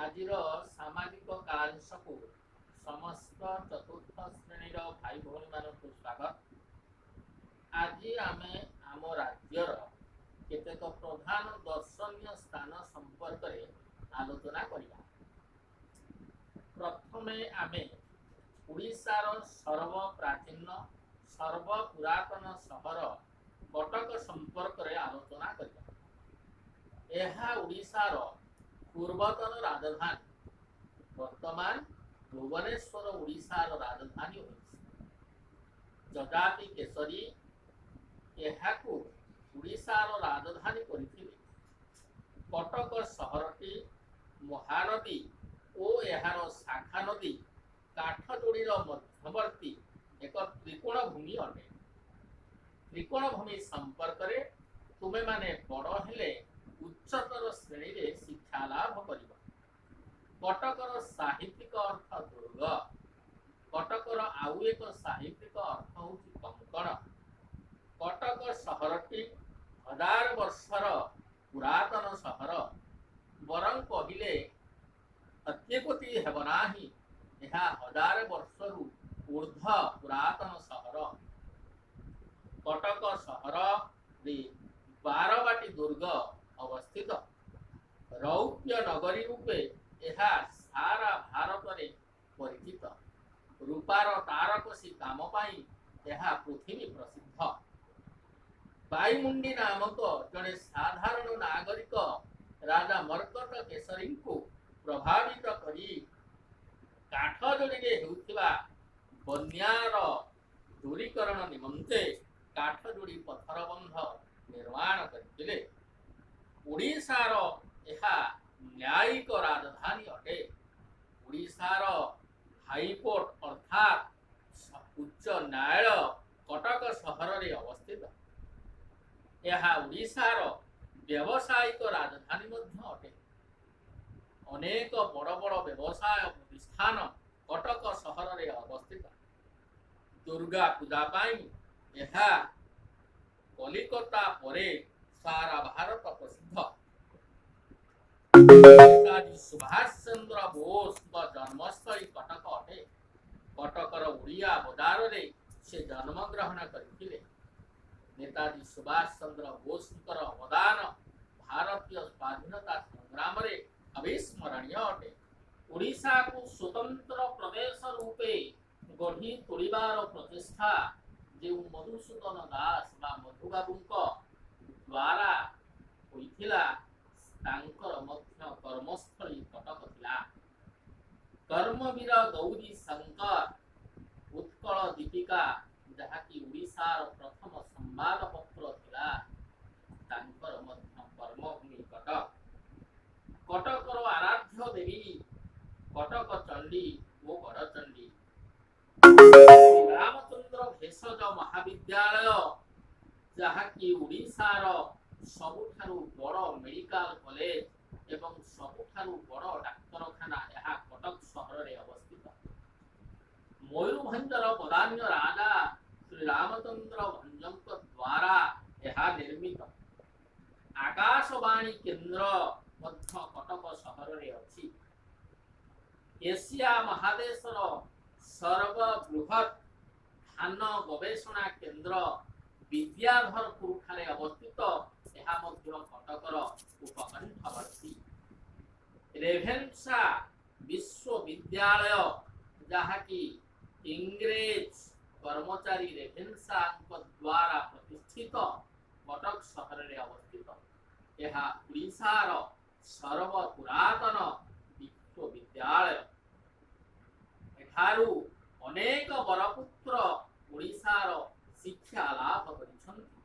ଆଜିର ସାମାଜିକ କାଳାଂଶକୁ ସମସ୍ତ ଚତୁର୍ଥ ଶ୍ରେଣୀର ଭାଇ ଭଉଣୀମାନଙ୍କୁ ସ୍ୱାଗତ। ଆଜି ଆମେ ଆମ ରାଜ୍ୟର କେତେକ ପ୍ରଧାନ ଦର୍ଶନୀୟ ସ୍ଥାନ ସମ୍ପର୍କରେ ଆଲୋଚନା କରିବା। ପ୍ରଥମେ ଆମେ ଓଡ଼ିଶାର ସର୍ବପ୍ରାଚୀନ ସର୍ବପୁରାତନ ସହର କଟକ ସମ୍ପର୍କରେ ଆଲୋଚନା କରିବା। ଏହା ଓଡ଼ିଶାର ପୂର୍ବତନ ରାଜଧାନୀ। ବର୍ତ୍ତମାନ ଭୁବନେଶ୍ୱର ଓଡ଼ିଶାର ରାଜଧାନୀ ହୋଇଛି। ଯଯାତି କେଶରୀ ଏହାକୁ ଓଡ଼ିଶାର ରାଜଧାନୀ କରିଥିଲେ। କଟକ ସହରଟି ମହାନଦୀ ଓ ଏହାର ଶାଖା ନଦୀ କାଠଯୋଡ଼ିର ମଧ୍ୟବର୍ତ୍ତୀ ଏକ ତ୍ରିକୋଣ ଭୂମି ଅଟେ। ତ୍ରିକୋଣ ଭୂମି ସମ୍ପର୍କରେ ତୁମେମାନେ ବଡ଼ ହେଲେ ଉଚ୍ଚତର ଶ୍ରେଣୀରେ ଶିକ୍ଷା ଲାଭ କରିବ। କଟକର ସାହିତ୍ୟିକ ଅର୍ଥ ଦୁର୍ଗ। କଟକର ଆଉ ଏକ ସାହିତ୍ୟିକ ଅର୍ଥ ହେଉଛି କଙ୍କଣ। କଟକ ସହରଟି ହଜାର ବର୍ଷର ପୁରାତନ ସହର, ବରଂ କହିଲେ ଅତ୍ୟୁକ୍ତି ହେବ ନାହିଁ। ଏହା ହଜାର ବର୍ଷରୁ ଉର୍ଦ୍ଧ୍ୱ ପୁରାତନ ସହର। କଟକ ସହରରେ ବାରବାଟୀ ଦୁର୍ଗ ଅବସ୍ଥିତ। ରୌପ୍ୟ ନଗରୀ ରୂପେ ଏହା ସାରା ଭାରତରେ ପରିଚିତ। ରୂପାର ତାରକସି କାମ ପାଇଁ ଏହା ପୃଥିବୀ ପ୍ରସିଦ୍ଧ। ବାଇମୁଣ୍ଡି ନାମକ ଜଣେ ସାଧାରଣ ନାଗରିକ ରାଜା ମର୍କଟ କେଶରୀଙ୍କୁ ପ୍ରଭାବିତ କରି କାଠଯୋଡ଼ିରେ ହେଉଥିବା ବନ୍ୟାର ଦୂରୀକରଣ ନିମନ୍ତେ କାଠଯୋଡ଼ି ପଥରବନ୍ଧ ନିର୍ମାଣ କରିଥିଲେ। ଓଡ଼ିଶାର ଏହା ନ୍ୟାୟିକ ରାଜଧାନୀ ଅଟେ। ଓଡ଼ିଶାର ହାଇକୋର୍ଟ ଅର୍ଥାତ୍ ଉଚ୍ଚ ନ୍ୟାୟାଳୟ କଟକ ସହରରେ ଅବସ୍ଥିତ। ଏହା ଓଡ଼ିଶାର ବ୍ୟବସାୟିକ ରାଜଧାନୀ ମଧ୍ୟ ଅଟେ। ଅନେକ ବଡ଼ ବଡ଼ ବ୍ୟବସାୟ ପ୍ରତିଷ୍ଠାନ କଟକ ସହରରେ ଅବସ୍ଥିତ। ଦୁର୍ଗା ପୂଜା ପାଇଁ ଏହା କଲିକତା ପରେ ସାରା ଭାରତ ପ୍ରସିଦ୍ଧ। ନେତାଜୀ ସୁଭାଷ ଚନ୍ଦ୍ର ବୋଷଙ୍କ ଜନ୍ମସ୍ଥଳୀ କଟକ ଅଟେ। କଟକର ଓଡ଼ିଆ ବଜାରରେ ସେ ଜନ୍ମଗ୍ରହଣ କରିଥିଲେ। ନେତାଜୀ ସୁଭାଷ ଚନ୍ଦ୍ର ବୋଷଙ୍କର ଅବଦାନ ଭାରତୀୟ ସ୍ୱାଧୀନତା ସଂଗ୍ରାମରେ ଅବିସ୍ମରଣୀୟ ଅଟେ। ଓଡ଼ିଶାକୁ ସ୍ୱତନ୍ତ୍ର ପ୍ରଦେଶ ରୂପେ ଗଢ଼ି ତୋଳିବାର ପ୍ରଚେଷ୍ଟା ଯେଉଁ ମଧୁସୂଦନ ଦାସ ବା ମଧୁବାବୁଙ୍କ ଦ୍ୱାରା ହୋଇଥିଲା, ତାଙ୍କର ମଧ୍ୟ କର୍ମସ୍ଥଳୀ କଟକ ଥିଲା। କର୍ମବୀର ଗୌରୀ ଶଙ୍କର ଉତ୍କଳ ଦୀପିକା, ଯାହାକି ଓଡ଼ିଶାର ପ୍ରଥମ ସମ୍ବାଦପତ୍ର ଥିଲା, ତାଙ୍କର ମଧ୍ୟ କର୍ମଭୂମି କଟକ। କଟକର ଆରାଧ୍ୟ ଦେବୀ କଟକ ଚଣ୍ଡୀ ଓ ଗଡ଼ଚଣ୍ଡୀ। ରାମଚନ୍ଦ୍ର ଭେଷଜ ମହାବିଦ୍ୟାଳୟ, ଯାହାକି ଓଡ଼ିଶାର ସବୁଠାରୁ ବଡ଼ ମେଡିକାଲ କଲେଜ ଏବଂ ସବୁଠାରୁ ବଡ଼ ଡାକ୍ତରଖାନା, ଏହା କଟକ ସହରରେ ଅବସ୍ଥିତ। ମୟୂରଭଞ୍ଜର ବଦାନ୍ୟ ରାଜା ଶ୍ରୀରାମଚନ୍ଦ୍ର ଭଞ୍ଜଙ୍କ ଦ୍ୱାରା ଏହା ନିର୍ମିତ। ଆକାଶବାଣୀ କେନ୍ଦ୍ର ମଧ୍ୟ କଟକ ସହରରେ ଅଛି। ଏସିଆ ମହାଦେଶର ସର୍ବବୃହତ୍ ଧାନ ଗବେଷଣା କେନ୍ଦ୍ର ବିଦ୍ୟାଧରପୁର ଠାରେ ଅବସ୍ଥିତ। ଏହା ମଧ୍ୟ କଟକର ଉପକଣ୍ଠବର୍ତ୍ତୀ। ରେଭେନ୍ସା ବିଶ୍ୱବିଦ୍ୟାଳୟ, ଯାହାକି ଇଂରେଜ କର୍ମଚାରୀ ରେଭେନ୍ସାଙ୍କ ଦ୍ୱାରା ପ୍ରତିଷ୍ଠିତ, କଟକ ସହରରେ ଅବସ୍ଥିତ। ଏହା ଓଡ଼ିଶାର ସର୍ବପୁରାତନ ବିଶ୍ୱବିଦ୍ୟାଳୟ। ଏଠାରୁ ଅନେକ ବରପୁତ୍ର ଓଡ଼ିଶାର ଶିକ୍ଷା ଲାଭ କରିଛନ୍ତି।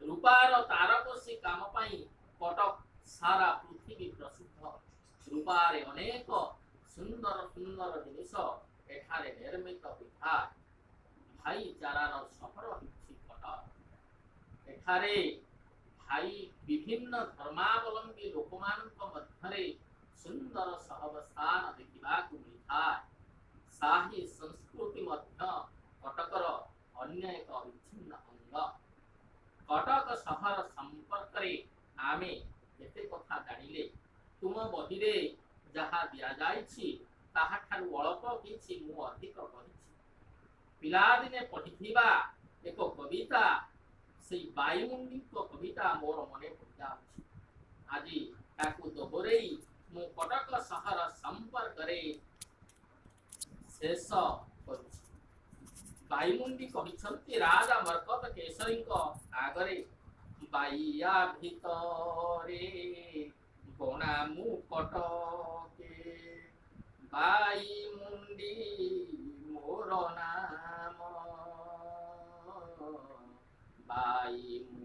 ରୂପାର ତାରକସି କାମ ପାଇଁ କଟକ ସାରା ପୃଥିବୀ ପ୍ରସିଦ୍ଧ। ରୂପାରେ ଅନେକ ସୁନ୍ଦର ସୁନ୍ଦର ଜିନିଷ ଏଠାରେ ନିର୍ମିତ ହୋଇଥାଏ। ଭାଇଚାରାର ସହର ହେଉଛି କଟକ। ଏଠାରେ ଭାଇ ବିଭିନ୍ନ ଧର୍ମାବଲମ୍ବୀ ଲୋକମାନଙ୍କ ମଧ୍ୟରେ ସୁନ୍ଦର ସହବସ୍ଥାନ ଦେଖିବାକୁ ମିଳିଥାଏ। ସାହି ସଂସ୍କୃତି ମଧ୍ୟ କଟକର ଅନ୍ୟ ଏକ ଅବିଚ୍ଛିନ୍ନ ଅଙ୍ଗ। କଟକ ସହର ସମ୍ପର୍କରେ ଆମେ କେତେ କଥା ଜାଣିଲେ। ତୁମ ବହିରେ ଯାହା ଦିଆଯାଇଛି ତାହାଠାରୁ ଅଳ୍ପ କିଛି ମୁଁ ଅଧିକ କହିଛି। ପିଲାଦିନେ ପଢ଼ିଥିବା ଏକ କବିତା, ସେଇ ବାଇମୁଣ୍ଡିଙ୍କ କବିତା ମୋର ମନେ ପଡ଼ିଯାଉଛି। ଆଜି ତାକୁ ଦୋହରେଇ ମୁଁ କଟକ ସହର ସମ୍ପର୍କରେ ଶେଷ କରୁଛି। ବାଇମୁଣ୍ଡି କହିଛନ୍ତି ରାଜା ମର୍କତ କେଶରୀଙ୍କ ଆଗରେ, ବାଇଆ ଭିତରେ ବଣା ମୁଁ କଟକେ, ବାଇମୁଣ୍ଡି ମୋର ନାମ, ବାଇମୁଣ୍ଡି